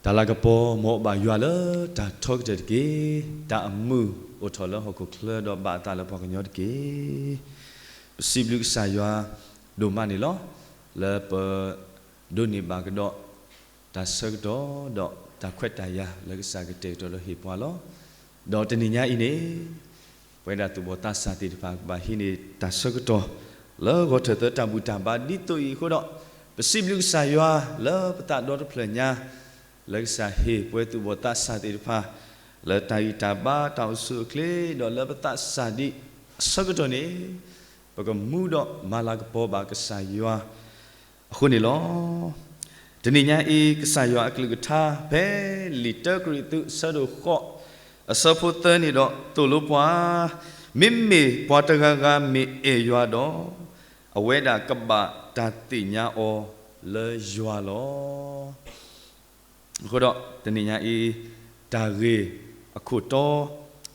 တၢ်လၤကပီၤ မ်အဘၣ်ယွၤလၢတၢ်ထီကတၢၢ်တက့ၢ်. တၢ်အမုာ်အိၣ်ထီၣ်လၢဟီၣ်ခိၣ်ချၢ ဒီးဘၣ်အသးလၢပှၤကညီတက့ၢ်. ပစံးဘျုးကစၢ်ယွၤဒိၣ်မးန့ၣ်လီၤ. လၢပဒိးန့ၢ်ဘၣ်ကဒီး တၢ်ဆၢကတီၢ် ဒီးတၢ်ခွဲးတၢ်ယာ်လၢကစၢ်ကတဲာ်ကတီၤဒီးဟ့ၣ်ပှၤလီၤ. ဒီးတနံၤညါအံၤန့ၣ် ပဝဲဒၣ်သူၣ်ဘီၣ်သးစၢ်သ့ၣ်တဖၣ် ကဘၣ်ဟံးန့ၢ်တၢ်ဆၢကတီၢ် လၢဂီၤထၢၣ်သၢတၢ်ဘူၣ်တၢ်ဘါဒ်သိးအံၤအဃိဒီး, ပစံးဘျုးကစၢ်ယွၤလၢပသးဒီတဖျၢၣ်ညါ, လၢကစၢ်ဟ့ၣ်ပဝဲသူၣ်ဘီၣ်သးစၢ်သ့ၣ်တဖၣ် လၢတၢ်ဂံၢ်တၢ်ဘါတၢ်အိၣ်ဆူၣ်အိၣ်ချ့ ဒီးလၢပသးစၢ်ဒံးအဆၢကတီၢ်န့ၣ်, ပကမူဒီးမၤလၤကပီၤဘၣ်ကစၢ်ယွၤ အဃိန့ၣ်လီၤ. တနံၤညါအံၤ ကစၢ်ယွၤအကလုၢ်ကထါ ဖဲလံာ်တၢကရံၣ်သူး အဆၢဒိၣ်ဃိး အဆၢဖိသၢန့ၣ်ဒီး သိၣ်လိပှၤ, မ့မ့ၢ်ပှၤတဂၤဂၤမ့ၢ်အဲၣ်ယွၤဒီး, အဝဲဒၣ်ကဘၣ်တၢ်သ့ၣ်ညါအီၤလၢယွၤလီၤ. အဃိဒီးတနံၤညါအံၤ တၢ်ဂ့ၢ်အခိၣ်တီ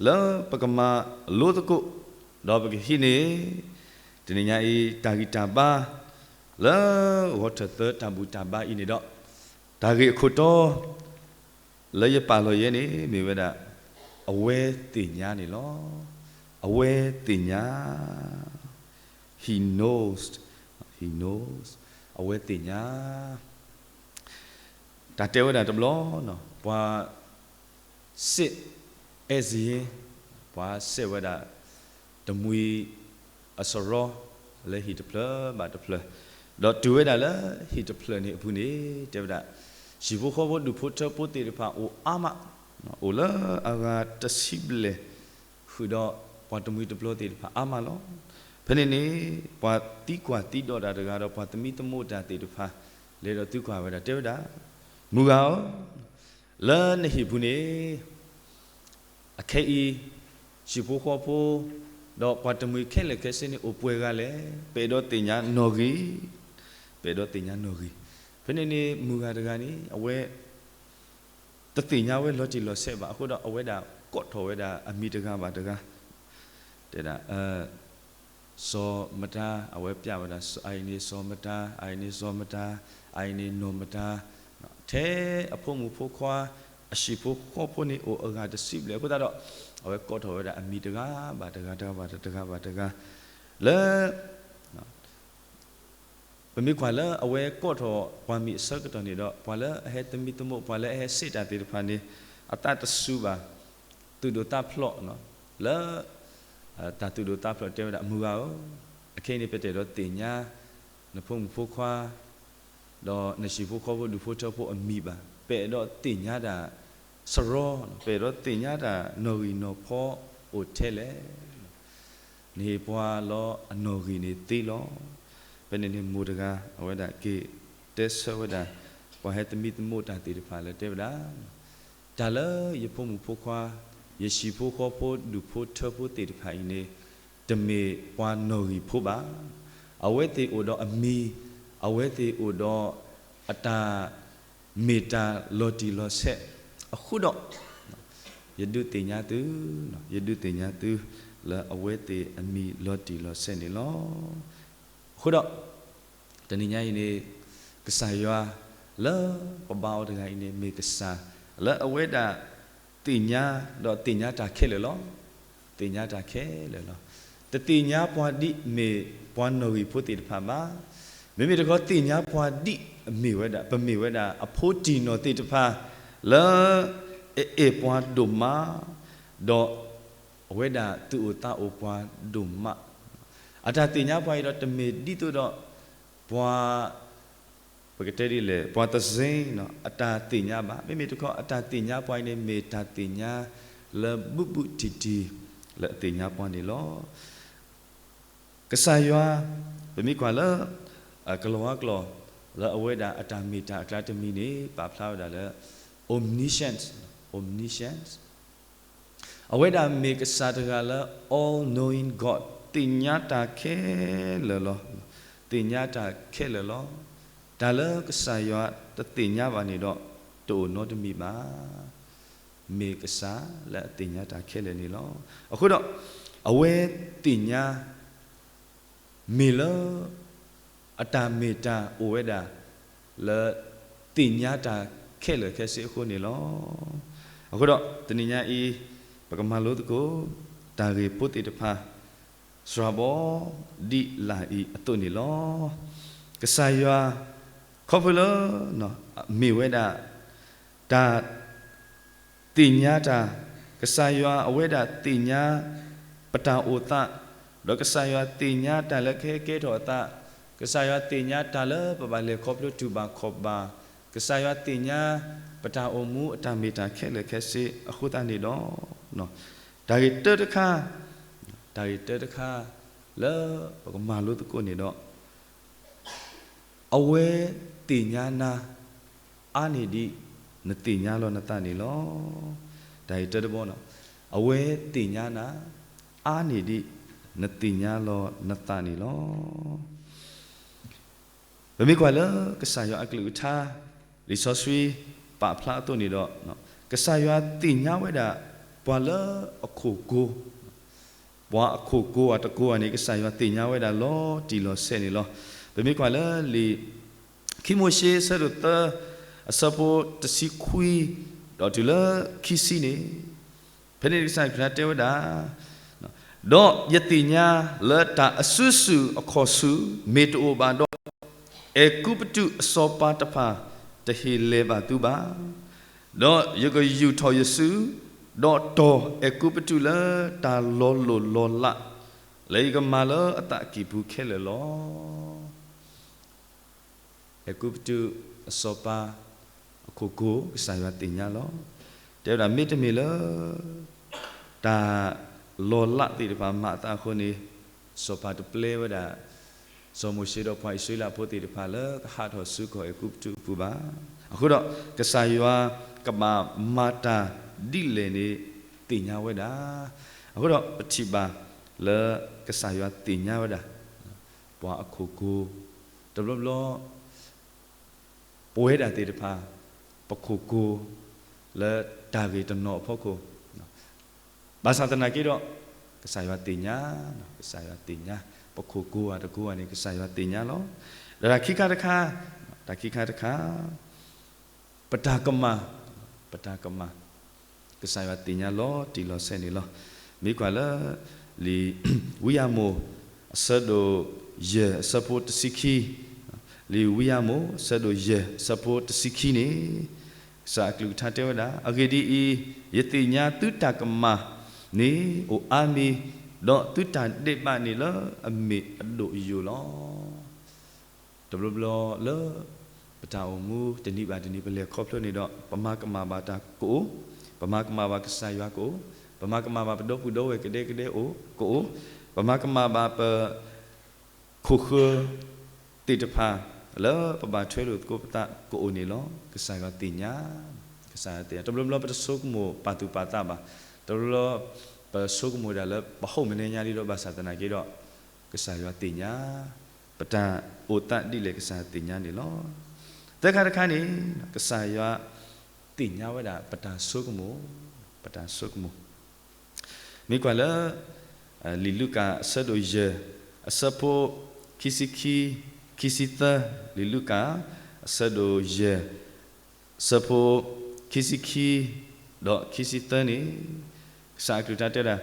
လၢပကမၤလိသကိး ဒီးပကဟံးန့ၢ် တနံၤညါအံၤ တၢ်ဂံၢ်တၢ်ဘါ လၢဂီၤထၢၣ်သၢတၢ်ဘူၣ်တၢ်ဘါအံၤန့ၣ်ဒီး, တၢ်ဂ့ၢ်အခိၣ်တီ လၢယပာ်လီၤယဲန့ၣ် မ့ၢ်ဝဲဒၣ် အဝဲသ့ၣ်ညါန့ၣ်လီၤ. အဝဲသ့ၣ်ညါ He knows, He knows, အဝဲသ့ၣ်ညါ တၢ်တဲဝဲဒၣ်တဘျီ, ပှၤစ့းအဲၣ်စ့ၣ်, ပှၤစဲးဝဲဒၣ် တမှံၤအစရီ လၢဟံၣ်တဖျၢၣ်ဘၣ်တဖျၢၣ်, ဒီးတုၤဝဲဒၣ်လၢဟံၣ်တဖျၢၣ်န့ၣ်အပူၤန့ၣ် တဲဝဲဒၣ် ဟံၣ်ဖိဃီဖိဒူၣ်ဖိထၢဖိသ့ၣ်တဖၣ်အိၣ်အါမး, အိၣ်လၢအဂၤတဆံဘျဲၣ်, ဃုာ်ဒီးပှၤတမှံၤတပျီၤသ့ၣ်တဖၣ်အါမးလီၤ. ဖဲန့ၣ်န့ၣ် ပှၤသံကွၢ်သံဒိးတၢ်တဂၤဒီး ပှၤသမံသမိးတၢ်သ့ၣ်တဖၣ် လဲၤဒီးသံကွၢ်ဝဲဒၣ် တဲဝဲဒၣ်, မုၢ်ဂၤဧၢ, လၢနဟံၣ်ပူၤန့ၣ် အခဲအံၤ ဟံၣ်ဖိဃီဖိ ဒီးပှၤတမှံၤခဲလၢာ်ခဲဆ့န့ၣ် အိၣ်ပှဲၤဂၤလဲၣ်. ပအဲၣ်ဒိးသ့ၣ်ညါနီၣ်ဂံၢ်, ပအဲၣ်ဒိးသ့ၣ်ညါနီၣ်ဂံၢ်. ဖဲန့ၣ်န့ၣ် မုၢ်ဂၤတဂၤန့ၣ် အဝဲ တသ့ၣ်ညါဝဲလီၤတံၢ်လီၤဆဲးဘၣ်. အဃိဒီးအဝဲဒၣ်ကိးထီၣ်ဝဲဒၣ် အမံၤတဂၤဘၣ်တဂၤ, တဲဒၣ် စီၤမတၤ, အဝဲပျးဝဲဒၣ် အအံၤန့ၣ်စီၤမတၤ, အအံၤန့ၣ်စီၤမတၤ, အအံၤန့ၣ်နီၢ်မတၤ, ထဲအဖိမုၣ်ဖိခွါ အဟံၣ်ဖိဃီဖိန့ၣ် အိၣ်အဂၤတဆံဘျဲၣ်အဃိသတးဒီး, အဝဲကိးထီၣ်ဝဲဒၣ်အမံၤတဂၤဘၣ်တဂၤ တဂၤဘၣ်တဂၤဘၣ်တဂၤ, လၢ ပမ့ၢ်ကွၢ်လၢအဝဲကိးထီၣ်ပှၤမံၤအဆၢကတီၢ်န့ၣ်ဒီး ပှၤလၢအဟဲသမံသမိး ပှၤလၢအဟဲစ့းတၢ်သ့ၣ်တဖၣ်န့ၣ် အသးတစူၤဘၣ်, သူၣ်ဒိၣ်သးဖျိး, လၢ တၢ်သူၣ်ဒိၣ်သးဖျိး တဲဝဲဒၣ် မုၢ်ဂၤဧၢ, အခဲအံၤန့ၣ် ပတအဲၣ်ဒိးသ့ၣ်ညါ နဖိမုၣ်ဖိခွါ ဒီးနဟံၣ်ဖိဃီဖိဒူၣ်ဖိထၢဖိအမံၤဘၣ်. ပအဲၣ်ဒိးသ့ၣ်ညါတၢ်စရီ, ပအဲၣ်ဒိးသ့ၣ်ညါတၢ်နီၣ်ဂံၢ်နီၢ်ဖီအိၣ်ထဲလဲၣ်. နဟ့ၣ်ပှၤလီၤအနီၣ်ဂံၢ်န့ၣ်သ့လီၤ. ဖဲန့ၣ်န့ၣ်မိၢ်တဂၤ အဝဲဒၣ်က့ၤတဲဆၢဝဲဒၣ် ပှၤဟဲသမံသမိးတၢ်သ့ၣ်တဖၣ်လၢတဲဝဲဒၣ် တၢ်လၢယဖိမုၣ်ဖိခွါ, ယဟံၣ်ဖိဃီဖိဒူၣ်ဖိထၢဖိသ့ၣ်တဖၣ်အံၤန့ၣ် တမ့ၢ်ပှၤနီၣ်ဂံၢ်ဖိဘၣ်. အဝဲသ့ၣ်အိၣ်ဒီးအမံၤ, အဝဲသ့ၣ်အိၣ်ဒီးအတၢ်မ့ၢ်တၢ်လီၤတံၢ်လီၤဆဲးအဃိဒီး ယဒုးသ့ၣ်ညါသု, ယဒုးသ့ၣ်ညါသု လၢအဝဲသ့ၣ်အမံၤလီၤတံၢ်လီၤဆဲးန့ၣ်လီၤ. အဃိဒီး တနံၤညါအံၤန့ၣ် ကစၢ်ယွၤလၢပဘါအီၤတဂၤအံၤန့ၣ် မ့ၢ်ကစၢ်လၢအဝဲဒၣ်သ့ၣ်ညါ ဒီးသ့ၣ်ညါတၢ်ခဲလၢာ်လီၤ. သ့ၣ်ညါတၢ်ခဲလၢာ်လီၤ. တသ့ၣ်ညါပှၤဒ်မ့ၢ်ပှၤနီၣ်ဂံၢ်ဖိသ့ၣ်တဖၣ်ဘၣ်. မ့မ့ၢ်တခီ သ့ၣ်ညါပှၤဒ်အမ့ၢ်ဝဲဒၣ် ပမ့ၢ်ဝဲဒၣ်အဖိတံၢ်နီၢ်သ့ၣ်တဖၣ် လၢအအဲၣ်ပှၤဒိၣ်မး ဒီးအဝဲဒၣ်သူၣ်အိၣ်သးအိၣ်ပှၤဒိၣ်မး. အတၢ်သ့ၣ်ညါပှၤအံၤဒီး တမ့ၢ်ဒ်သိးဒီး ပှၤ ပကတဲဒ်လဲၣ် ပှၤသစ့ အတၢ်သ့ၣ်ညါဘၣ်. မ့မ့ၢ်တခီ အတၢ်သ့ၣ်ညါပှၤအံၤန့ၣ် မ့ၢ်တၢ်သ့ၣ်ညါလၢဘူးဘူးတံၢ်တံၢ်လၢအသ့ၣ်ညါပှၤန့ၣ်လီၤ. ကစၢ်ယွၤ ပမ့ၢ်ကွၢ်လၢ ကလံးဝါကျိာ် လၢအဝဲဒၣ်အတၢ်မ့ၢ်တၢ်အကျါတမံၤန့ၣ် ပာ်ဖျါဝဲဒၣ်လၢ omniscience, omniscience အဝဲဒၣ်မ့ၢ်ကစၢ်တဂၤလၢ all knowing God သ့ၣ်ညါတၢ်ခဲလၢာ်လီၤ. သ့ၣ်ညါတၢ်ခဲလၢာ်လီၤ. တၢ်လၢကစၢ်ယွၤတသ့ၣ်ညါဘၣ်န့ၣ်ဒီး တအိၣ်နီတမံၤဘၣ်. မ့ၢ်ကစၢ်လၢအသ့ၣ်ညါတၢ်ခဲလၢာ်န့ၣ်လီၤ. အဃိဒီး အဝဲသ့ၣ်ညါ မ့ၢ်လၢ အတၢ်မ့ၢ်တၢ်အိၣ်ဝဲဒၣ် လၢသ့ၣ်ညါတၢ် ခဲလၢာ်ခဲဆ့အဃိန့ၣ်လီၤ. အဃိဒီးတနံၤညါအံၤ ပကမၤလိသကိး တၢ်ဂ့ၢ်ဖိသ့ၣ်တဖၣ် စှၤဘီဒ်လာ်အံၤအသိးန့ၣ်လီၤ. ကစၢ်ယွၤ ခီဖျိလၢ မ့ၢ်ဝဲဒၣ် တၢ် သ့ၣ်ညါတၢ်, ကစၢ်ယွၤအဝဲဒၣ်သ့ၣ်ညါ ပတၢ်အိၣ်သး, ဒီးကစၢ်ယွၤသ့ၣ်ညါတၢ်လၢကဟဲကဲထီၣ်အသး, ကစၢ်ယွၤသ့ၣ်ညါတၢ်လၢပဘၣ်လဲၤခီဖျိတူၢ်ဘၣ်ခီၣ်ဘၣ်, ကစၢ်ယွၤသ့ၣ်ညါ ပတၢ်အိၣ်မူအတၢ်မ့ၢ်တၢ်ခဲလၢာ်ခဲဆ့အဃိသတးန့ၣ်ဒီး, တၢ်ဂ့ၢ်တၢတခါ, တၢ်ဂ့ၢ်တၢတခါ လၢပကမၤလိသကိးန့ၣ်ဒီး အဝဲသ့ၣ်ညါနၤ အါန့ၢ်ဒံး နသ့ၣ်ညါလီၤနသးန့ၣ်လီၤ. တၢ်ဂ့ၢ်တၢတဘီန့ၣ်, အဝဲသ့ၣ်ညါနၤ အါန့ၢ်ဒံး နသ့ၣ်ညါလီၤနသးန့ၣ်လီၤ. ပမ့ၢ်ကွၢ်လၢကစၢ်ယွၤအကလုၢ်ကထါ လံာ်စီဆှံပာ်ဖျါအသိးန့ၣ်ဒီး, ကစၢ်ယွၤသ့ၣ်ညါဝဲဒၣ် ပှၤလၢအခိၣ်ကိၤ ပှၤအခိၣ်ကိၤဧါတကိၤဧါန့ၣ် ကစၢ်ယွၤသ့ၣ်ညါဝဲဒၣ်လီၤတံၢ်လီၤဆဲးန့ၣ်လီၤ. ပမ့ၢ်ကွၢ်လၢလံာ် ခံမိၤၡ့အဆၢဒိၣ်သၢ အဆၢဖိတဆံခွံ ဒီးတုၤလၢခံဆံန့ၣ်, ဖဲန့ၣ်ကစၢ်ယွၤတဲဝဲဒၣ်, ဒီးယသ့ၣ်ညါလၢတၢ်အစုဆူၣ်အခီၣ်ဆူၣ်မ့ၢ်တအိၣ်ဘၣ်ဒီး, အဲၤကူပတူးအစီၤပၤတဖၣ် တဟ့ၣ်လဲၤဘၣ်သုဘၣ်. ဒီးယကယူာ်ထီၣ်ယစု, ဒီးတီၢ်အဲၤကူပတူးလၢတၢ်လီၤလိၢ်လီၤလး လၢယကမၤလၢအသးကံၢ်ပူၤခဲလၢာ်လီၤ. အဲၤကူပတူးအစီၤပၤ အခိၣ်ကိၤ ကစၢ်ယွၤသ့ၣ်ညါလီၤ. တဲဝဲဒၣ်မ့တမ့ၢ်လၢ တၢ်လီၤလးသ့ၣ်တဖၣ်မၤအသးအဃိန့ၣ်, စီၤပၤတပျဲဝဲဒၣ် စီၤမိၤၡ့ဒီးပှၤအံၣ်စရ့လးဖိသ့ၣ်တဖၣ်လၢကဟးထီၣ်ဆူကီၢ်အဲၤကူပတူးအပူၤဘၣ်. အဃိဒီး ကစၢ်ယွၤကဘၣ်မၤတၢ်ဒ်လဲၣ်န့ၣ် သ့ၣ်ညါဝဲဒၣ်. အဃိဒီးပထံၣ်ဘၣ်လၢကစၢ်ယွၤသ့ၣ်ညါဝဲဒၣ် ပှၤအခိၣ်ကိၤ, တဘျီဘျီ ပဝဲဒၣ်သ့ၣ်တဖၣ် ပခိၣ်ကိၤ လၢတၢ်ဂ့ၢ်တနီၤအဖီခိၣ်, ဘၣ်ဆၣ်သနာ်က့ဒီး ကစၢ်ယွၤသ့ၣ်ညါ, ကစၢ်ယွၤသ့ၣ်ညါ, ပခိၣ်ကိၤဧါတကိၤဧါန့ၣ် ကစၢ်ယွၤသ့ၣ်ညါလီၤ. ဒီးတၢ်ခံခါတခါ, တၢ်ခံခါတခါ ပတၢ်ကမၣ်, ပတၢ်ကမၣ်, ကစၢ်ယွၤသ့ၣ်ညါလီၤတံၢ်လီၤဆဲးန့ၣ်လီၤ. မ့ၢ်ကွၢ်လၢ လံာ်ဝံယၤမိၣ် အဆၢဒိၣ်ယဲၢ်အဆၢဖိတဆံခံ, လံာ်ဝံယၤမိၣ် အဆၢဒိၣ်ယဲၢ်အဆၢဖိတဆံခံန့ၣ်, ကစၢ်အကလုၢ်ကထါတဲဝဲဒၣ်, အဂ့ၢ်ဒ်အံၤ, ယသ့ၣ်ညါသုတၢ်ကမၣ်န့ၣ်အိၣ်အါမံၤ, ဒီးသုတၢ်ဒဲးဘးန့ၣ်လၢအမ့ၢ်အဒိၣ်အယိာ်လီၤ. တဘျီဘျီလၢ ပတၢ်အိၣ်မူတနံၤဘၣ်တနံၤ ပလဲၤခီဖျိန့ၣ်ဒီး ပမၤကမၣ်ဘၣ်တၢ်ကအိၣ်, ပမၤကမၣ်ဘၣ်ကစၢ်ယွၤကအိၣ်, ပမၤကမၣ်ဘၣ်ပဒီပုၢ်ဒီဝဲၢ်ကဒဲကဒဲအိၣ်ကအိၣ်, ပမၤကမၣ်ဘၣ်ပ ခိၣ်ဃၢၤသ့ၣ်တဖၣ် လၢပဘၣ်ထွဲလိာ်သကိးပသးကအိၣ်န့ၣ်လီၤ. ကစၢ်ယွၤသ့ၣ်ညါ, ကစၢ်ယွၤသ့ၣ်ညါ, တဘျီဘျီပတဆိကမိၣ်ပာ်သူၣ်ပာ်သးဘၣ်, တဘျီဘျီ ပဆိကမိၣ်ဒၣ်လၢပဟီၣ်မနုၤညါလံဒီး ဘၣ်ဆၣ်သနာ်က့ဒီး ကစၢ်ယွၤသ့ၣ်ညါ, ပတၢ်အိၣ်သးဒ်လဲၣ်ကစၢ်ယွၤသ့ၣ်ညါန့ၣ်လီၤ. သၢခါတခါန့ၣ် ကစၢ်ယွၤသ့ၣ်ညါဝဲဒၣ်ပတၢ်ဆိကမိၣ်, ပတၢ်ဆိကမိၣ် မ့ၢ်ကွၢ်လၢ လံာ်လူၤကၣ်အဆၢဒိၣ်ယဲၢ် အဆၢဖိ ခံဆံခံ, ခံဆံသၢ, လံာ်လူၤကၣ် အဆၢဒိၣ်ယဲၢ် အဆၢဖိ ခံဆံခံ ဒီးခံဆံသၢန့ၣ်, ကစၢ်အကလုၢ်ကထါတဲဝဲဒၣ်,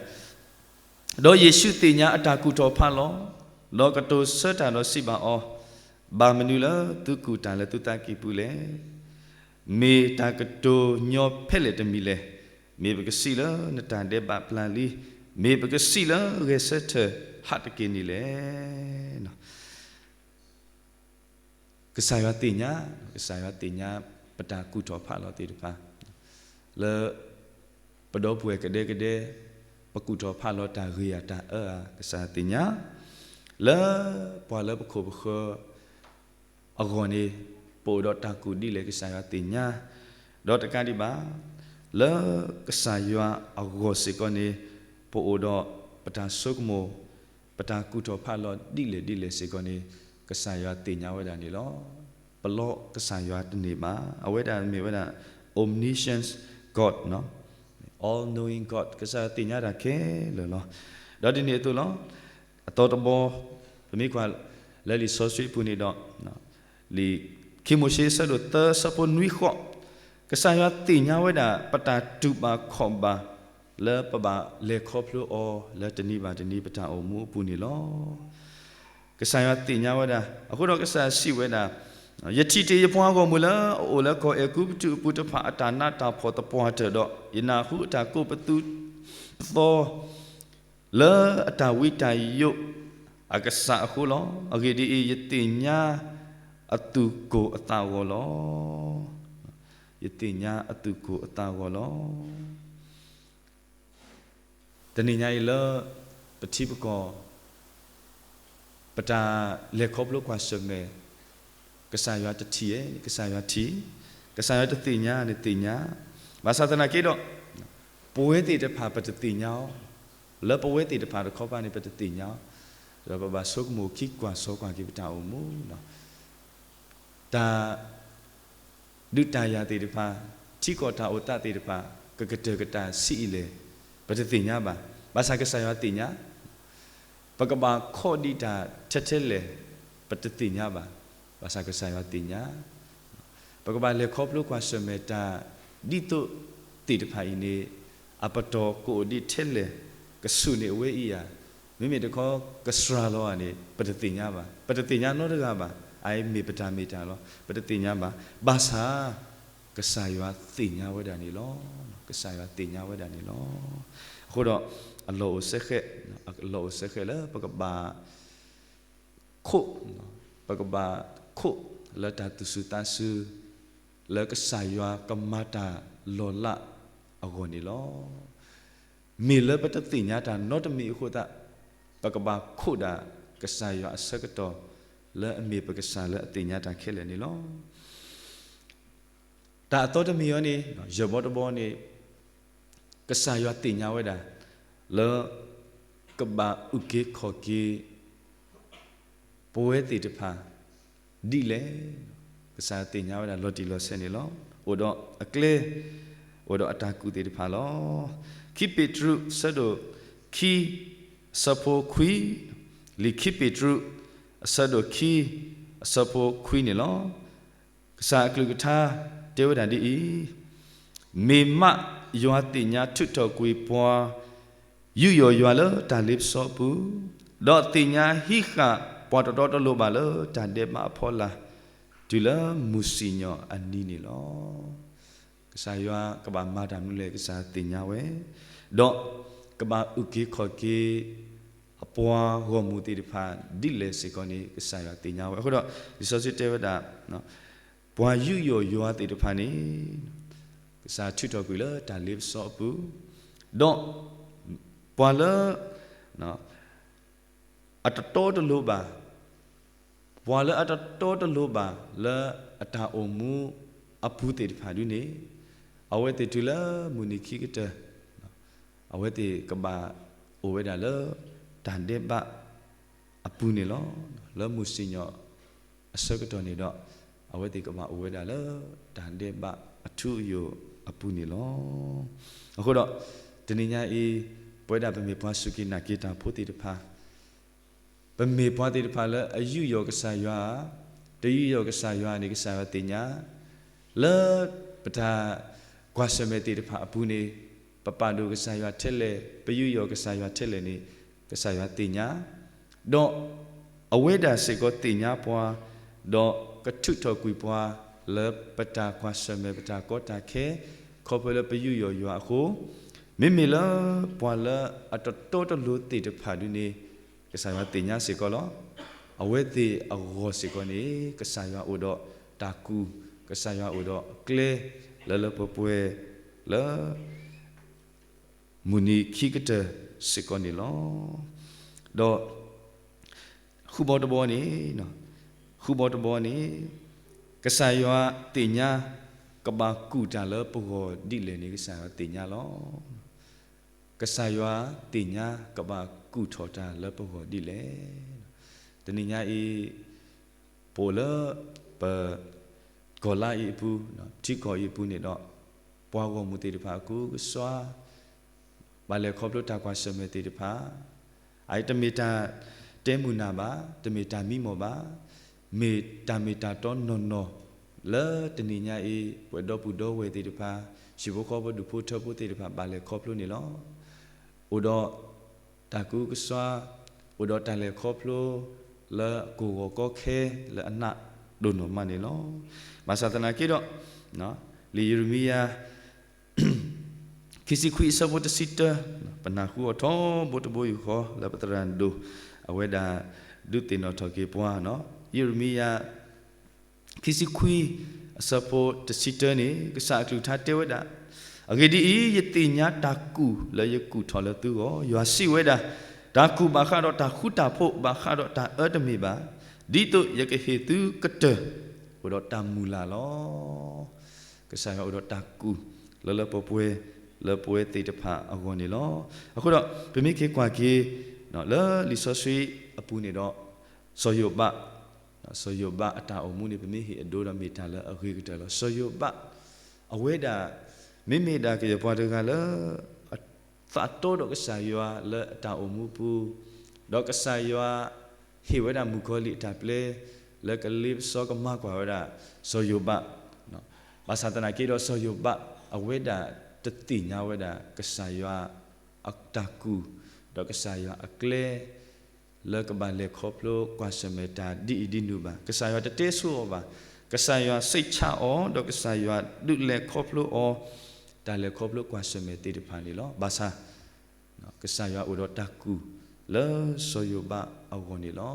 ဒီးယ့ၣ်ၡူးသ့ၣ်ညါအတၢ်ကူၣ်ထီၣ်ဖးလီၤ, ဒီးကတိၤဆၢတၢ်ဒီးစံးဘၣ်အီၤ, ဘၣ်မနုၤလၢသုကူၣ်တၢ်လၢသုသးကံၢ်ပူၤလဲၣ်. မ့ၢ်တၢ်ကတိၤညီဖဲလဲၣ်တမံၤလဲၣ်. မ့ၢ်ပကစံးလၢနတၢ်ဒဲးဘးပျၢ်လံ, မ့ၢ်ပကစံးလၢဂဲၤဆၢထၢၣ်ဟးတက့ၢ်န့ၣ်လဲၣ်. ကစၢ်ယွၤသ့ၣ်ညါ, ကစၢ်ယွၤသ့ၣ်ညါ ပတၢ်ကူၣ်ထီၣ်ဖးလီၤသ့ၣ်တဖၣ်, လၢ ပဒီပုၢ်ဝဲၢ်ကဒဲကဒဲ ပကူၣ်ထီၣ်ဖးလီၤတၢ်ဂ့ၤဧါတၢ်အၢဧါ ကစၢ်ယွၤသ့ၣ်ညါ, လၢပှၤလၢပခိၣ်ပဃၢၤအဂီၢ်န့ၣ် ပအိၣ်ဒီးတၢ်ကူၣ်ဒ်လဲၣ် ကစၢ်ယွၤသ့ၣ်ညါ, ဒီးတကးဒံးဘၣ် လၢကစၢ်ယွၤအဂီၢ်စ့ၢ်ကီးန့ၣ် ပအိၣ်ဒီးပတၢ်ဆိကမိၣ် ပတၢ်ကူၣ်ထီၣ်ဖးလီၤဒ်လဲၣ်ဒ်လဲၣ်စ့ၢ်ကီးန့ၣ် ကစၢ်ယွၤသ့ၣ်ညါဝဲဒၣ်န့ၣ်လီၤ. ပလီၢ်ကစၢ်ယွၤတန့ၢ်ဘၣ်. အဝဲဒၣ်မ့ၢ်ဝဲဒၣ် omniscience God, all knowing God, ကစၢ်ယွၤသ့ၣ်ညါတၢ်ခဲလၢာ်လီၤ. ဒီးဒ်န့ၣ်အသိးလီၤ. အသီတဘီ ပမ့ၢ်ကွၢ်လၢလံာ်စီဆှံအပူၤန့ၣ်ဒီး လံာ်ခံမိၤၡ့အဆၢဒိၣ်သၢအဆၢဖိနွံဃိး, ကစၢ်ယွၤသ့ၣ်ညါဝဲဒၣ် ပတၢ်တူၢ်ဘၣ်ခီၣ်ဘၣ် လၢပဘၣ်လဲၤခီဖျိအီၤလၢတနံၤဘၣ်တနံၤပတၢ်အိၣ်မူအပူၤန့ၣ်လီၤ. ကစၢ်ယွၤသ့ၣ်ညါဝဲဒၣ်, အဃိဒီးကစၢ်စံးဝဲဒၣ်, ယထံၣ်တ့ၢ်ယပှၤဂီၢ်မုၢ်လၢအအိၣ်လၢကီၢ်အဲၤကူပတူးအပူၤတဖၣ်အတၢ်နးတၢ်ဖှီၣ်သပှၢ်တၢၢ်ဒီး ယနၢ်ဟူအတၢ်ကိးပသူပသီ လၢအတၢ်ဝံတၢ်ယိးအကစၢ်အဃိလီၤ. အဂ့ၢ်ဒ်အံၤ, ယသ့ၣ်ညါအသူၣ်ကိၢ်အသးဂီၤလီၤ. ယသ့ၣ်ညါအသူၣ်ကိၢ်အသးဂီၤလီၤ. တနံၤညါအံၤလၢပထံပကီၢ် ပတၢ်လဲၤခီဖျိကွၢ်ဆၢၣ်မဲာ် ကစၢ်ယွၤတထံၣ်ဧါ, ကစၢ်ယွၤထံၣ်, ကစၢ်ယွၤတသ့ၣ်ညါန့ၣ်သ့ၣ်ညါ, ဘၣ်ဆၣ်သနာ်က့ဒီး ပဝဲသ့ၣ်တဖၣ်ပတသ့ၣ်ညါအီၤ, လၢပဝဲသ့ၣ်တဖၣ်တခီပၤန့ၣ် ပတသ့ၣ်ညါအီၤ, ဒီးပဘၣ်ဆိကမိၣ်ခံကွၢ်စီကွၢ်က့ၤပတၢ်အိၣ်မူ တၢ် ဒုးတၢ်ယၤသ့ၣ်တဖၣ်, ထံကီၢ်တၢ်အိၣ်သးသ့ၣ်တဖၣ် ကကတၢၢ်ကတၢၢ်ဆံးအံၤလဲၣ်, ပတသ့ၣ်ညါဘၣ်. ဘၣ်ဆၣ်ကစၢ်ယွၤသ့ၣ်ညါ, ပကဘၣ်ခီဒံးတၢ်ထဲထဲလဲၣ်, ပတသ့ၣ်ညါဘၣ်. ဘၣ်ဆၣ်ကစၢ်ယွၤသ့ၣ်ညါ, ပကဘၣ်လဲၤခီဖျိကွၢ်ဆၢၣ်မဲာ်တၢ်ဒ်သိးသ့ၣ်တဖၣ်အံၤန့ၣ် အပတီၢ်ကအိၣ်ဒံးထဲလဲၣ်, ကဆူၣ်န့ၢ်အဝဲအံၤဧါ, မ့မ့ၢ်တခီကစှၤလီၤဧါန့ၣ် ပတသ့ၣ်ညါဘၣ်. ပတသ့ၣ်ညါနီတဂၤဘၣ်. အအံၤမ့ၢ်ပတၢ်မ့ၢ်တၢ်လီၤ. ပတသ့ၣ်ညါဘၣ်. ဘၣ်ဆၣ် ကစၢ်ယွၤသ့ၣ်ညါဝဲဒၣ်န့ၣ်လီၤ. ကစၢ်ယွၤသ့ၣ်ညါဝဲဒၣ်န့ၣ်လီၤ. အဃိဒီး အလီၢ်အိၣ်စဲဃဲး, အလီၢ်အိၣ်စဲဃဲးလၢပကဘၣ် ခိး, ပကဘၣ်ခိးလၢတၢ်သူၣ်စူၤသးစူၤ လၢကစၢ်ယွၤကမၤတၢ်လီၤလးအဂီၢ်န့ၣ်လီၤ. မ့ၢ်လၢပတသ့ၣ်ညါတၢ်နီတမံၤအဃိသတး, ပကဘၣ်ခိးဒၣ်ကစၢ်ယွၤအဆၢကတီၢ် လၢအမ့ၢ်ပကစၢ်လၢအသ့ၣ်ညါတၢ်ခဲလၢာ်န့ၣ်လီၤ. တၢ်အသီတမံၤအံၤန့ၣ် ယဲၢ်ဘီတဘီန့ၣ် ကစၢ်ယွၤသ့ၣ်ညါဝဲဒၣ် လၢ ကဘၣ်အုၣ်က့ၤခီၣ်က့ၤ ပဝဲသ့ၣ်တဖၣ် ဒ်လဲၣ်, ကစၢ်ယွၤသ့ၣ်ညါဝဲဒၣ်လီၤတံၢ်လီၤဆဲးန့ၣ်လီၤ. အိၣ်ဒီးအကျဲ, အိၣ်ဒီးအတၢ်ကူၣ်သ့ၣ်တဖၣ်လီၤ. ခံပ့းတရူး အဆၢဒိၣ်ခံ အဆၢဖိခွံ, လံာ်ခံပ့းတရူး အဆၢဒိၣ်ခံ အဆၢဖိခွံန့ၣ်လီၤ. ကစၢ်အကလုၢ်ကထါတဲဝဲဒၣ်ဒ်အံၤ, မ့ၢ်မးယွၤသ့ၣ်ညါထုးထီၣ်ကွံာ်ပှၤ ယူးယီၣ်ယွၤလၢတၢ်လ့ပစီအပူၤ, ဒီးသ့ၣ်ညါဟံးဃာ်ပှၤတတီတလိၤဘၣ်လၢတၢ်ဒဲးဘးအဖီလာ်, တုၤလၢမုၢ်စံၣ်ညီၣ်အနံၤန့ၣ်လီၤ. ကစၢ်ယွၤကဘၣ်မၤတၢ်မနုၤလဲၣ် ကစၢ်သ့ၣ်ညါဝဲ, ဒီးကဘၣ်အုၣ်က့ၤခီၣ်က့ၤ အပှၤဂီၢ်မုၢ်သ့ၣ်တဖၣ်ဒ်လဲၣ်စ့ၢ်ကီးန့ၣ် ကစၢ်ယွၤသ့ၣ်ညါဝဲ. အဃိဒီး လံာ်စီဆှံတဲဝဲဒၣ် ပှၤယူးယီၣ်ယွၤသ့ၣ်တဖၣ်န့ၣ် ကစၢ်ထုးထီၣ်ကွံာ်လၢတၢ်လ့ပစီအပူၤ, ဒီးပှၤလၢ အတတီတလိၤဘၣ်, ပှၤလၢအတတီတလိၤဘၣ်လၢအတၢ်အိၣ်မူအပူၤသ့ၣ်တဖၣ်ဒ်န့ၣ်, အဝဲသ့ၣ်တုၤလၢမုၢ်နံၤခံကတၢၢ် အဝဲသ့ၣ်ကဘၣ်အိၣ်ဝဲဒၣ်လၢတၢ်ဒဲးဘးအပူၤန့ၣ်လီၤ. လၢမုၢ်စံၣ်ညီၣ်အဆၢကတီၢ်န့ၣ်ဒီး အဝဲသ့ၣ်ကဘၣ်အိၣ်ဝဲဒၣ်လၢတၢ်ဒဲးဘးအထူအယိာ်အပူၤန့ၣ်လီၤ. အဃိဒီး တနံၤညါအံၤ ပဝဲဒၣ်ပမ့ၢ်ပှၤစူၢ်က့ၤနာ်က့ၤတၢ်ဖိသ့ၣ်တဖၣ် ပမ့ၢ်ပှၤသ့ၣ်တဖၣ်လၢအယူးယီၣ်ကစၢ်ယွၤဧါ, တယူးယီၣ်ကစၢ်ယွၤန့ၣ် ကစၢ်ယွၤသ့ၣ်ညါ, လၢပတၢ်ကွၢ်ဆၢၣ်မဲာ်သ့ၣ်တဖၣ်အပူၤန့ၣ် ပပာ်ဒိၣ်ကစၢ်ယွၤထဲလဲၣ်, ပယူးယီၣ်ကစၢ်ယွၤထဲလဲၣ်န့ၣ် ကစၢ်ယွၤသ့ၣ်ညါ, ဒီးအဝဲဒၣ်စ့ၢ်ကီးသ့ၣ်ညါပှၤ, ဒီးကထုးထီၣ်ကွံာ်ပှၤ လၢပတၢ်ကွၢ်ဆၢၣ်မဲာ်ပတၢ်ကီတၢ်ခဲ ခီဖျိလၢပယူးယီၣ်ယွၤအဃိ, မ့မ့ၢ်လၢပှၤလၢအတတီတလိၤသ့ၣ်တဖၣ်ဒ်န့ၣ် ကစၢ်ယွၤသ့ၣ်ညါစ့ၢ်ကီးလီၤ. အဝဲသ့ၣ်အဂီၢ်စ့ၢ်ကီးန့ၣ် ကစၢ်ယွၤအိၣ်ဒီးတၢ်ကူၣ်, ကစၢ်ယွၤအိၣ်ဒီးကျဲလၢလၢပှဲၤပှဲၤလၢ မုၢ်နံၤခံကတၢၢ်စ့ၢ်ကီးန့ၣ်လီၤ. ဒီး ဃုဘီတဘီန့ၣ်, ဃုဘီတဘီန့ၣ် ကစၢ်ယွၤသ့ၣ်ညါ ကဘၣ်ကူၣ်တၢ်လၢပဂီၢ်ဒ်လဲၣ်န့ၣ် ကစၢ်ယွၤသ့ၣ်ညါလီၤ. ကစၢ်ယွၤသ့ၣ်ညါ ကဘၣ်ကူၣ်ထီၣ်တၢ်လၢပဂီၢ်ဒ်လဲၣ်. တနံၤညါအံၤ ပအိၣ်လၢပ ကီၢ်လါအံၤအပူၤ, ထံကီၢ်အံၤအပူၤန့ၣ်ဒီး ပှၤဂီၢ်မုၢ်သ့ၣ်တဖၣ်အကူအကစွါ ဘၣ်လဲၤခီဖျိတၢ်ကွၢ်ဆၢၣ်မဲာ်သ့ၣ်တဖၣ်, အအံၤတမ့ၢ်တၢ်တဲမုာ်နၢ်ဘၣ်, တမ့ၢ်တၢ်မံမီၢ်ဘၣ်, မ့ၢ်တၢ်မ့ၢ်တၢ်တီနီၢ်နီၢ် လၢတနံၤညါအံၤ ပှၤဒီပုၢ်ဒီဝဲၢ်သ့ၣ်တဖၣ်, ဟံၣ်ဖိဃီဖိဒူၣ်ဖိထၢဖိသ့ၣ်တဖၣ် ဘၣ်လဲၤခီဖျိန့ၣ်လီၤ. အိၣ်ဒီးတၢ်ကူကစွါ, အိၣ်ဒီးတၢ်လဲၤခီဖျိ လၢအကီၢ်ဂီၤကီခဲ လၢအနးဒိၣ်နီၢ်မးန့ၣ်လီၤ. ဘၣ်ဆၣ်သနာ်က့ဒီး, လံာ်ယံးရမံယၤ ခံဆံခွံအဆၢဖိတဆံတၢ, ပနၢ်ဟူအီၤထီဘိတဘိယူၢ်ဃီ လၢပသရၣ်ဒိၣ် အဝဲဒၣ်ဒုးသ့ၣ်နီၣ်ထီၣ်က့ၤပှၤ, ယံးရမံယၤ ခံဆံခွံအဆၢဖိတဆံတၢန့ၣ် ကစၢ်အကလုၢ်ကထါတဲဝဲဒၣ်, အဂ့ၢ်ဒ်အံၤ, ယသ့ၣ်ညါတၢ်ကူၣ်လၢယကူၣ်ထီၣ်လၢသုဂီၢ်, ယွၤစံးဝဲဒၣ်, တၢ်ကူၣ်ဘၣ်ဃးဒီးတၢ်ဃူတၢ်ဖိး, ဘၣ်ဃးဒီးတၢ်အၢတမ့ၢ်ဘၣ်, ဒ်သိးယကဟ့ၣ်သုကတၢၢ် အိၣ်ဒီးတၢ်မုၢ်လၢ်လီၤ. ကစၢ်ယွၤအိၣ်ဒီးတၢ်ကူၣ် လၢလၢပှဲၤပှဲၤ လၢပဝဲသ့ၣ်တဖၣ်အဂီၢ်န့ၣ်လီၤ. အဃိဒီး ပမ့ၢ်က့ၤကွၢ်က့ၤ လၢလံာ်စီဆှံအပူၤန့ၣ်ဒီး စီၤယိၤဘး, စီၤယိၤဘးအတၢ်အိၣ်မူန့ၣ် ပမ့ၢ်ဟ့ၣ်အဒိဒီးမ့ၢ်တၢ်လၢအဂ့ၤကတၢၢ်လီၤ. စီၤယိၤဘး အဝဲဒၣ် မ့မ့ၢ်ဒၣ်ကယဲၢ်ပှၤတဂၤလၢ သးတီဒီးကစၢ်ယွၤလၢအတၢ်အိၣ်မူပူၤ, ဒီးကစၢ်ယွၤဟ့ၣ်ဝဲဒၣ်မုၣ်ကီၤလံၢ်အတၢ်ပျဲ လၢကလ့ပစီကမၤကွၢ်ဝဲဒၣ်စီၤယိၤဘး, ဘၣ်ဆၣ်သနာ်က့ဒီးစီၤယိၤဘး အဝဲဒၣ်တသ့ၣ်ညါဝဲဒၣ် ကစၢ်ယွၤအတၢ်ကူၣ် ဒီးကစၢ်ယွၤအကျဲ လၢကဘၣ်လဲၤခီဖျိကွၢ်ဆၢၣ်မဲာ်တၢ်ဒ်အံၤဒ်နုၤဘၣ်. ကစၢ်ယွၤတတဲဆိအီၤဘၣ်. ကစၢ်ယွၤစိတ်ချအီၤ ဒီးကစၢ်ယွၤဒုးလဲၤခီဖျိအီၤ တၢ်လဲၤခီဖျိကွၢ်ဆၢၣ်မဲာ်သ့ၣ်တဖၣ်န့ၣ်လီၤ. ဘၣ်ဆၣ် ကစၢ်ယွၤအိၣ်ဒီးတၢ်ကူၣ်လၢစီၤယိၤဘးအဂီၢ်န့ၣ်လီၤ.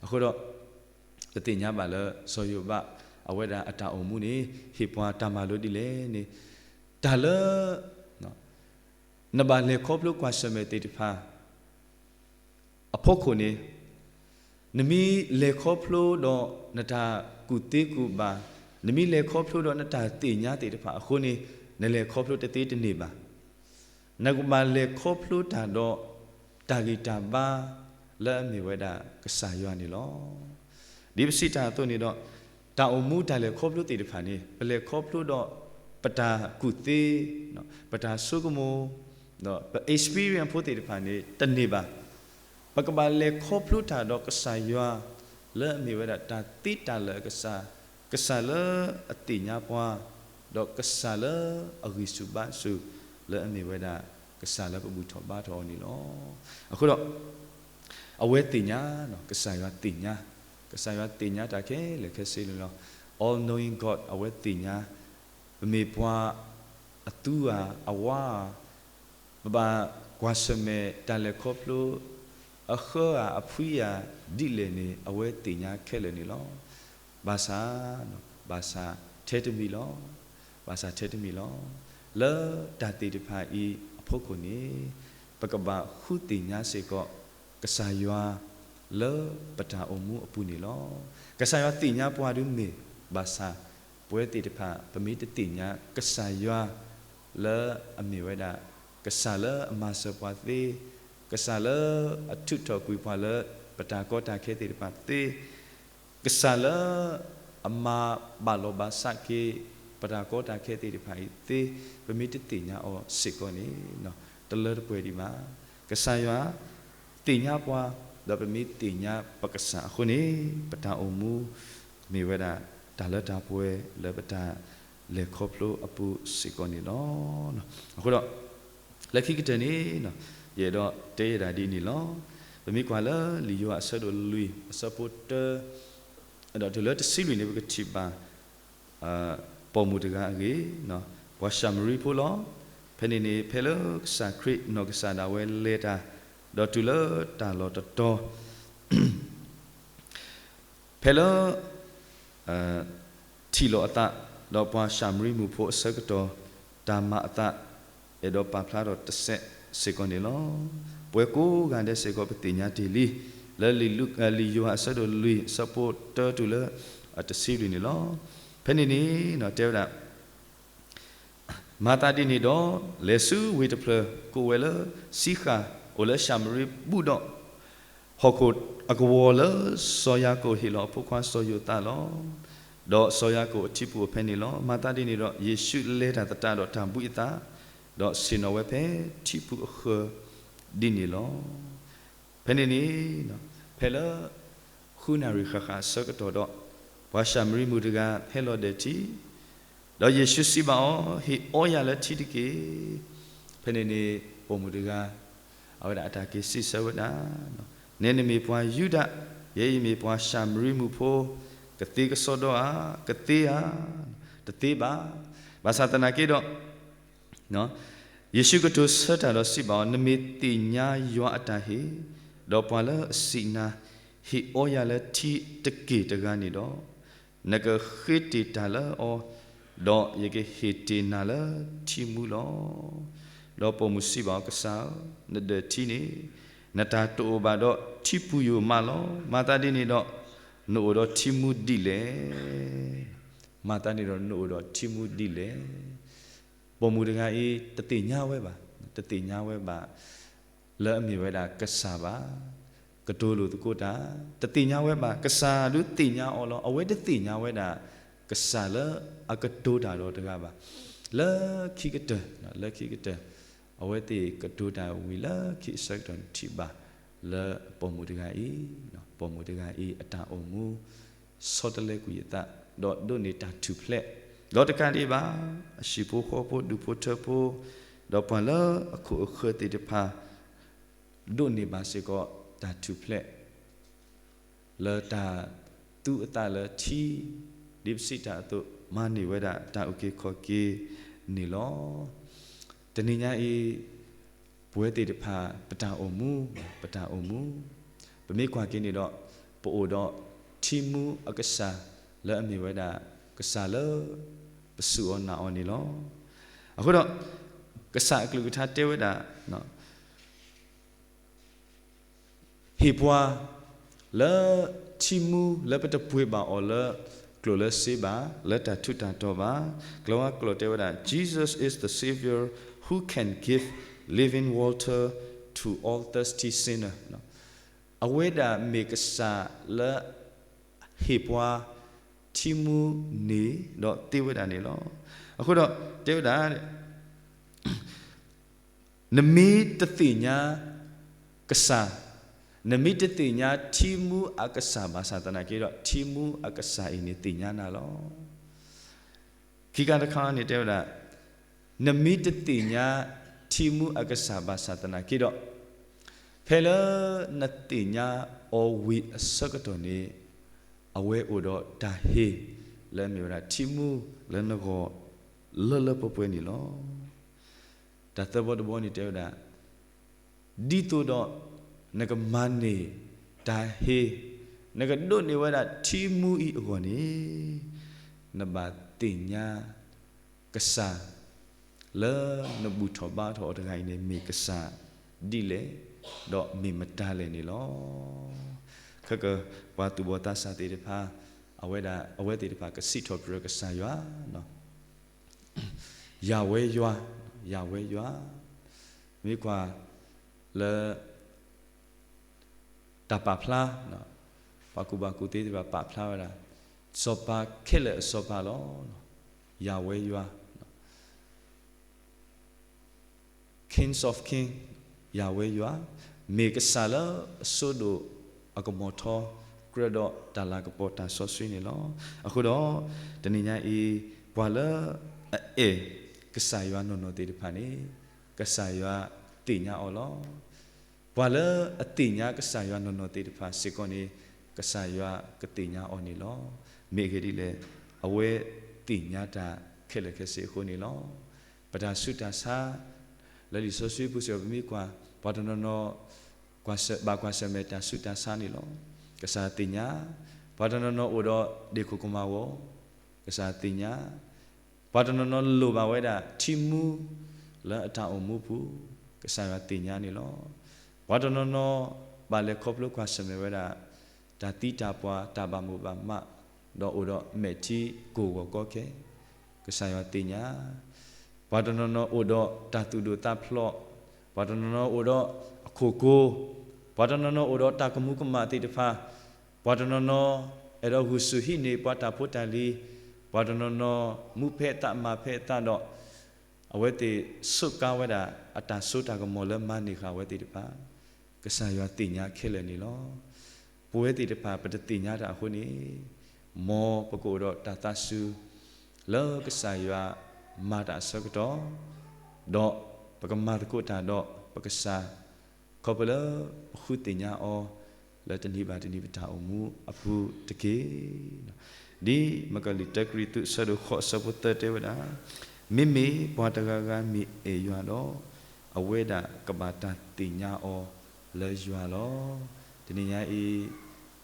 အဃိဒီး ပသ့ၣ်ညါဘၣ်လၢစီၤယိၤဘး အဝဲဒၣ်အတၢ်အိၣ်မူန့ၣ် ဟ့ၣ်ပှၤတၢ်မၤလိဒ်လဲၣ်န့ၣ် တၢ်လၢ နဘၣ်လဲၤခီဖျိကွၢ်ဆၢၣ်မဲာ်သ့ၣ်တဖၣ် အဖီခိၣ်န့ၣ် နမ့ၢ်လဲၤခီဖျိဒီးနတၢ်ကူၣ်သ့ကူၣ်ဘၣ်, နမ့ၢ်လဲၤခီဖျိဒီးနတၢ်သ့ၣ်ညါသ့ၣ်တဖၣ်အဃိန့ၣ် နလဲၤခီဖျိတသ့တန့ၢ်ဘၣ်. နကဘၣ်လဲၤခီဖျိတၢ်ဒီး တၢ်ဂံၢ်တၢ်ဘါ လၢအမ့ၢ်ဝဲဒၣ်ကစၢ်ယွၤန့ၣ်လီၤ. ဒ်ပစံးတၢ်အသိးန့ၣ်ဒီး တၢ်အိၣ်မူတၢ်လဲၤခီဖျိသ့ၣ်တဖၣ်န့ၣ် ပလဲၤခီဖျိဒီး ပတၢ်ကူၣ်သ့, ပတၢ်ဆိကမိၣ်, ဒီးပ experience ဖိသ့ၣ်တဖၣ်န့ၣ် တန့ၢ်ဘၣ်. ပကဘၣ်လဲၤခီဖျိတၢ်ဒီးကစၢ်ယွၤ လၢအမ့ၢ်ဝဲဒၣ်တၢ်သ့တၢ်လၢာ်အကစၢ်, ကစၢ်လၢအသ့ၣ်ညါပှၤ, ဒီးကစၢ်လၢအဂံၢ်ဆူၣ်ဘါဆူၣ် လၢအမ့ၢ်ဝဲဒၣ်ကစၢ်လၢပဘူၣ်ထီၣ်ဘါထီၣ်အီၤန့ၣ်လီၤ. အဃိဒီး အဝဲသ့ၣ်ညါ, ကစၢ်ယွၤသ့ၣ်ညါ, ကစၢ်ယွၤသ့ၣ်ညါတၢ်ခဲလၢာ်ခဲဆ့န့ၣ်လီၤ. All knowing God အဝဲသ့ၣ်ညါ ပမ့ၢ်ပှၤအသူဧါ, အဝါဧါ, ပဘၣ်ကွၢ်ဆၢၣ်မဲာ်တၢ်လဲၤခီဖျိ အဃၢဧါ, အဖှံဧါ, ဒ်လဲၣ်န့ၣ် အဝဲသ့ၣ်ညါခဲလၢာ်န့ၣ်လီၤ. ဘၣ်ဆၣ်, ဘၣ်ဆၣ်ထဲတမံၤလီၤ. ဘၣ်ဆၣ်ထဲတမံၤလီၤ. လၢတၢ်သ့ၣ်တဖၣ်အံၤအဖီခိၣ်န့ၣ် ပကဘၣ်ဃုသ့ၣ်ညါစ့ၢ်ကီး ကစၢ်ယွၤ လၢပတၢ်အိၣ်မူအပူၤန့ၣ်လီၤ. ကစၢ်ယွၤသ့ၣ်ညါပှၤဒုးမ့ၢ်, ဘၣ်ဆၣ် ပဝဲသ့ၣ်တဖၣ် ပမ့ၢ်တသ့ၣ်ညါကစၢ်ယွၤ လၢအမ့ၢ်ဝဲဒၣ် ကစၢ်လၢအမၤစၢၤပှၤသ့, ကစၢ်လၢအထုးထီၣ်ကွံာ်ပှၤလၢပတၢ်ကီတၢ်ခဲသ့ၣ်တဖၣ်သ့, ကစၢ်လၢအမၤဘၣ်လီၤဘၣ်စးက့ၤ ပတၢ်ကီတၢ်ခဲသ့ၣ်တဖၣ်အံၤသ့, ပမ့ၢ်တသ့ၣ်ညါအီၤစ့ၢ်ကီးန့ၣ် တလၢတပှဲၤဒံးဘၣ်. ကစၢ်ယွၤသ့ၣ်ညါပှၤ, ဒီးပမ့ၢ်သ့ၣ်ညါပကစၢ်အဃိန့ၣ် ပတၢ်အိၣ်မူ မ့ၢ်ဝဲဒၣ်တၢ်လၢတၢ်ပှဲၤလၢပတၢ်လဲၤခီဖျိအပူၤစ့ၢ်ကီးန့ၣ်လီၤ. အဃိဒီး လၢခံကတၢၢ်န့ၣ် ယအဲၣ်ဒိးတဲဒၣ်ဒ်န့ၣ်လီၤ. ပမ့ၢ်ကွၢ်လၢလံာ်ယိၤဟၣ်အဆၢဒိၣ်လွံၢ် အဆၢဖိတၢ ဒီးတုၤလၢတဆံလွံၢ်န့ၣ် ပကထံၣ်ဘၣ် ပိာ်မုၣ်တဂၤအဂ့ၢ်, ပှၤၡၤမရံဖိလီၤ. ဖဲန့ၣ်န့ၣ် ဖဲလၢကစၢ်ခရံာ်နီၢ်ကစၢ်ဒၣ်ဝဲလဲၤတၢ်, ဒီးတုၤလၢတၢ်လီၢ်တတီၤ ဖဲလၢ ထံၣ်လိာ်အသး, ဒီးပှၤၡၤမရံမုၣ်ဖိအဆၢကတီၢ် တၢ်မၤအသး အဲၣ်ဒိးပာ်ဖျါထီၣ်တစဲးစ့ၢ်ကီးန့ၣ်လီၤ. ပှၤကိးဂၤဒဲးစ့ၢ်ကီးပသ့ၣ်ညါတ့ၢ်လံ, လၢလံာ်ယိၤဟၣ်အဆၢဒိၣ်လွံၢ် အဆၢဖိတၢတုၤလၢ တဆံလွံၢ်န့ၣ်လီၤ. ဖဲန့ၣ်န့ၣ် တဲဝဲဒၣ် မၤသးဒ်န့ၣ်ဒီး လဲၤဆူဝ့ၢ်တဖျၢၣ် ကိးဝဲလၢစံဃၢ် အိၣ်လၢၡၤမရံဘူၣ်ဒီး ဟီၣ်ခိၣ်အကဝီၤလၢစီၤယၤကိာ်ဟ့ၣ်လီၤအဖိခွါစီၤယိၤသးလီၤ. ဒီးစီၤယၤကိာ်အထံပူၤအိၣ်ဖဲန့ၣ်လီၤ. မၤသးဒ်န့ၣ်ဒီး ယ့ၣ်ၡူးလဲၤတၢ်သတးဒီးတၢ်ဘှံးအသး, ဒီးဆ့ၣ်နီၤဝဲဖဲထံပူၤအဃၢၤဒ်န့ၣ်လီၤ. ဖဲန့ၣ်န့ၣ် ဖဲလၢ ဃုနၣ်ရံၣ်ဃၣ်ဃၣ်အဆၢကတီၢ်ဒီး ပှၤၡၤမရံမုၣ်တဂၤဟဲလီၤဒၢးထံ, ဒီးယ့ၣ်ၡူးစံးဘၣ်အီၤ, ဟ့ၣ်အီယၤလၢထံတက့ၢ်. ဖဲန့ၣ်န့ၣ် ပိာ်မုၣ်တဂၤ အဝဲဒၣ်အတၢ်က့ၤစံးဆၢဝဲဒၣ်, နဲန့ၣ်မ့ၢ်ပှၤယူဒၤ, ယဲအံၤမ့ၢ်ပှၤၡၤမရံမုၣ်ဖိ, ကသ့ကစီဒီဧါ, ကသ့ဧါ, တသ့ဘၣ်. ဘၣ်ဆၣ်သနာ်က့ဒီး ယ့ၣ်ၡူးကတိၤဆၢတၢ်ဒီးစံးဘၣ်အီၤ, နမ့ၢ်သ့ၣ်ညါယွၤအတၢ်ဟ့ၣ်, ဒီးပှၤလၢအစံးနၤ, ဟ့ၣ်အီယၤလၢထံတက့ၢ်တဂၤန့ၣ်ဒီး, နကဃ့တ့ၢ်တၢ်လၢအီၤ, ဒီးယကဟ့ၣ်တ့ၢ်နၤလၢထံမူလီၤ. ဒီးပိာ်မုၣ်စံးဘၣ်အီၤ, ကစၢ်ဧၢ, နဒၢးထံန့ၣ် နတၢ်တအိၣ်ဘၣ်ဒီးထံပူၤယိာ်မးလီၤ. မၤသးဒ်န့ၣ်ဒီး နအိၣ်ဒီးထံမူဒ်လဲၣ်. မၤသးန့ၣ်ဒီးနအိၣ်ဒီးထံမူဒ်လဲၣ်. ပိာ်မုၣ်တဂၤအံၤ တသ့ၣ်ညါဝဲဘၣ်, တသ့ၣ်ညါဝဲဘၣ် လၢအမ့ၢ်ဝဲဒၣ်ကစၢ်ဘၣ်, ကတိၤလိာ်သကိးတၢ်, တသ့ၣ်ညါဝဲဘၣ်, ကစၢ်ဒုးသ့ၣ်ညါအီၤလီၤ. အဝဲတသ့ၣ်ညါဝဲဒၣ် ကစၢ်လၢအကတိၤတၢ်ဒီးတဂၤဘၣ်. လၢခံကတၢၢ်, လၢခံကတၢၢ်, အဝဲသ့ၣ်ကတိၤတၢ်ဝံၤလၢခံအဆၢကတီၢ်န့ၣ်ထံၣ်ဘၣ် လၢပိာ်မုၣ်တဂၤအံၤ, ပိာ်မုၣ်တဂၤအံၤ အတၢ်အိၣ်မူ ဆီတလဲကွံာ်အသး, ဒီးဒိးန့ၢ်တၢ်ထူၣ်ဖျဲး, ဒီးတကးဒံးဘၣ်, အဟံၣ်ဖိဃီဖိ ဒူၣ်ဖိထၢဖိ, ဒီးပှၤလၢအခိၣ်အဃၢၤသ့ၣ်တဖၣ် ဒိးန့ၢ်ဘၣ်စ့ၢ်ကီးတၢ်ထူၣ်ဖျဲး လၢတၢ်သူအသးလၢထံ, ဒ်ပစံးတၢ်အသိး မၤန့ၢ်ဝဲဒၣ်တၢ်အုၣ်က့ၤခီၣ်က့ၤန့ၣ်လီၤ. တနံၤညါအံၤ ပဝဲသ့ၣ်တဖၣ် ပတၢ်အိၣ်မူ, ပတၢ်အိၣ်မူ, ပမ့ၢ်ကွၢ်က့ၤန့ၣ်ဒီး ပအိၣ်ဒီးထံမူအကစၢ်လၢအမ့ၢ်ဝဲဒၣ် ကစၢ်လၢပစူၢ်အီၤနာ်အီၤန့ၣ်လီၤ. အဃိဒီး ကစၢ်အကလုၢ်ကထါတဲဝဲဒၣ် ဟ့ၣ်ပှၤလၢထံမူ လၢပတပှ့ၤဘၣ်အီၤလၢကျိၣ်လၢစ့ဘၣ်, လၢတၢ်ထူးတၢ်တီၤဘၣ်. ကျိာ်ဝါကျိာ်တဲဝဲဒၣ် Jesus is the Savior who can give living water to all thirsty sinner. အဝဲဒၣ်မ့ၢ်ကစၢ်လၢ ဟ့ၣ်ပှၤထံမူန့ၣ်ဒီးသ့ဝဲဒၣ်န့ၣ်လီၤ. အဃိဒီးတဲဝဲဒၣ် နမ့ၢ်တသ့ၣ်ညါကစၢ်, နမ့ၢ်တသ့ၣ်ညါထံမူအကစၢ်ဘၣ်ဆၣ်သနာ်က့ဒီး ထံမူအကစၢ်အံၤန့ၣ်သ့ၣ်ညါနၤလီၤ. ခံခါတခါန့ၣ်တဲဝဲဒၣ်, နမ့ၢ်တသ့ၣ်ညါထံမူအကစၢ်ဘၣ်ဆၣ်သနာ်က့ဒီး, ဖဲလၢနသ့ၣ်ညါအီၤဝံၤအဆၢကတီၢ်န့ၣ်, အဝဲအိၣ်ဒီးတၢ်ဟ့ၣ်လၢအမ့ၢ်ဝဲဒၣ်ထံမူလၢနဂီၢ် လၢလၢပှဲၤပှဲၤန့ၣ်လီၤ. တၢ်သၢဘီတဘီန့ၣ်တဲဝဲဒၣ်, ဒ်သိးဒီးနကမၤန့ၢ်တၢ်ဟ့ၣ်, နကဒိးန့ၢ်ဝဲဒၣ်ထံမူအံၤအဂီၢ်န့ၣ်, နဘၣ်သ့ၣ်ညါကစၢ်လၢနဘူၣ်ထီၣ်ဘါထီၣ်အီၤတဂၤအံၤန့ၣ် မ့ၢ်ကစၢ်ဒ်လဲၣ်, ဒီးမ့ၢ်မတၤလဲၣ်န့ၣ်လီၤ. ခဲကပှၤသူၣ်ဘီၣ်သးစၢ်သ့ၣ်တဖၣ်, အဝဲဒၣ်အဝဲသ့ၣ်တဖၣ်ကစံးထီၣ်ပတြၢၤကစၢ်ယွၤ ယၤဝဲယွၤ, ယၤဝဲယွၤ, မ့ၢ်ကွၢ်လၢ တၢ်ပာ်ဖျါ, ပှၤကူၣ်ဘၣ်ကူၣ်သ့သ့ၣ်တဖၣ်ပာ်ဖျါဝဲဒၣ်, စီၤပၤခဲလၢာ်အစီၤပၤလီၤ. ယၤဝဲယွၤ Kings of King, ယၤဝဲယွၤ, မ့ၢ်ကစၢ်လၢအစိဒိၣ်အကမီၤထီ, ကြၢးဒီးတၢ်လၤကပီၤတၢ်စီဆှံန့ၣ်လီၤ. အဃိဒီး တနံၤညါအံၤ, ပှၤလၢအအဲၣ်ကစၢ်ယွၤနီၢ်နီၢ်သ့ၣ်တဖၣ်န့ၣ်, ကစၢ်ယွၤသ့ၣ်ညါအီၤလီၤ. ပှၤလၢအသ့ၣ်ညါကစၢ်ယွၤနီၢ်နီၢ်သ့ၣ်တဖၣ်စ့ၢ်ကီးန့ၣ်, ကစၢ်ယွၤကသ့ၣ်ညါအီၤန့ၣ်လီၤ. မ့ၢ်အဂ့ၢ်ဒ်လဲၣ်, အဝဲသ့ၣ်ညါတၢ်ခဲလၢာ်ခဲဆ့အဃိန့ၣ်လီၤ. ပတၢ်ဆူးတၢ်ဆါ လၢလံာ်စီဆှံပူၤစ့ၢ်ကီး ပမ့ၢ်ကွၢ်, ပှၤတနီၤနီၤ ဘၣ်ကွၢ်ဆၢၣ်မဲာ်တၢ်ဆူးတၢ်ဆါန့ၣ်လီၤ. ကစၢ်သ့ၣ်ညါ, ပှၤတနီၤနီၤအိၣ်ဒီးဒ့ၣ်ခိၣ်ကမၢ်ဂီၤ, ကစၢ်သ့ၣ်ညါ, ပှၤတနီၤနီၤလိၣ်ဘၣ်ဝဲဒၣ်ထံမူ လၢအတၢ်အိၣ်မူပူၤ, ကစၢ်ယွၤသ့ၣ်ညါန့ၣ်လီၤ. ပှၤတနီၤနီၤ ဘၣ်လဲၤခီဖျိကွၢ်ဆၢၣ်မဲာ်ဝဲဒၣ် တၢ်သံတၢ်ပှၢ် တၢ်ဘၣ်မိၣ်ဘၣ်မး, ဒီးအိၣ်ဒီးမဲာ်ထံကိၢ်ဂီၤကီခဲ, ကစၢ်ယွၤသ့ၣ်ညါ, ပှၤတနီၤနီၤအိၣ်ဒီးတၢ်သူၣ်ဒိၣ်သးဖျိး, ပှၤတနီၤနီၤအိၣ်ဒီးအခိၣ်ကိၤ, ပှၤတနီၤနီၤအိၣ်ဒီးတၢ်ကမူၤကမၣ်သ့ၣ်တဖၣ်, ပှၤတနီၤနီၤ အဲၣ်ဒိးဂုာ်ဆူၣ်ဟံးန့ၢ်ပှၤတၢ်ဖိတၢ်လံၤ, ပှၤတနီၤနီၤ မူဖဲအသးမၤဖဲအသးဒီး, အဝဲသ့ၣ်ဆိးကါဝဲဒၣ် အတၢ်စိတၢ်ကမီၤလၢမၤန့ၢ်ဃာ်အဝဲသ့ၣ်တဖၣ်, ကစၢ်ယွၤသ့ၣ်ညါခဲလၢာ်န့ၣ်လီၤ. ပဝဲသ့ၣ်တဖၣ် ပတသ့ၣ်ညါတၢ်အဃိန့ၣ်, မ်ပကအိၣ်ဒီးတၢ်သးစူၤ လၢကစၢ်ယွၤမၤတၢ်အဆၢကတီၢ်, ဒီးပကမၤသကိးတၢ်ဒီးပကစၢ်, ခီဖျိလၢပဃုသ့ၣ်ညါအီၤ လၢတနံၤဘၣ်တနံၤပတၢ်အိၣ်မူအပူၤတက့ၢ်. ဒ်မကလုၢ်တၢကရံၣ်သူး အဆၢဒိၣ်ဃိး အဆၢဖိသၢတဲဝဲဒၣ်, မ့မ့ၢ်ပှၤတဂၤဂၤမ့ၢ်အဲၣ်ယွၤဒီး, အဝဲဒၣ်ကဘၣ်တၢ်သ့ၣ်ညါအီၤလၢယွၤလီၤ. တနံၤညါအံၤ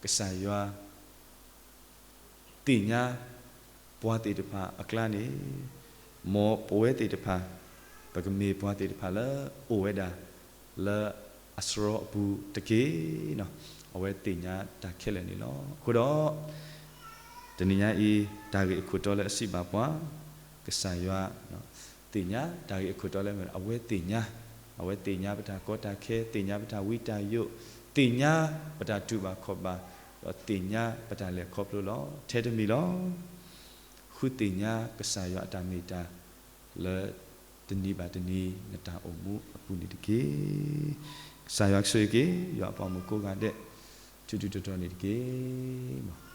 ကစၢ်ယွၤ သ့ၣ်ညါပှၤသ့ၣ်တဖၣ်အကျါန့ၣ်, မ်ပဝဲသ့ၣ်တဖၣ် ပကမ့ၢ်ပှၤသ့ၣ်တဖၣ်လၢအိၣ်ဝဲဒၣ် လၢအစရီအပူၤတက့ၢ်. အဝဲသ့ၣ်ညါတၢ်ခဲလၢာ်န့ၣ်လီၤ. အဃိဒီး တနံၤညါအံၤ တၢ်ဂ့ၢ်အခိၣ်တီလၢအစံးဘၣ်ပှၤ, ကစၢ်ယွၤ သ့ၣ်ညါတၢ်ဂ့ၢ်အခိၣ်တီလၢ အဝဲသ့ၣ်ညါ, အဝဲသ့ၣ်ညါပတၢ်ကီတၢ်ခဲ, သ့ၣ်ညါပတၢ်ဝံတၢ်ယိး, သ့ၣ်ညါပတၢ်တူၢ်ဘၣ်ခီၣ်ဘၣ်, ဒီးသ့ၣ်ညါပတၢ်လဲၤခီဖျိလီၤ. ထဲတမံၤလီၤ. ဃုသ့ၣ်ညါကစၢ်ယွၤအတၢ်မ့ၢ်တၢ် လၢတနံၤဘၣ်တနံၤနတၢ်အိၣ်မူအပူၤန့ၣ်တက့ၢ်. ကစၢ်ယွၤကဆိၣ်ဂ့ၤက့ၤ ယွၤအပှၤမုၣ်ကိးဂၤဒဲး ထူထူတီတီန့ၣ်တက့ၢ်.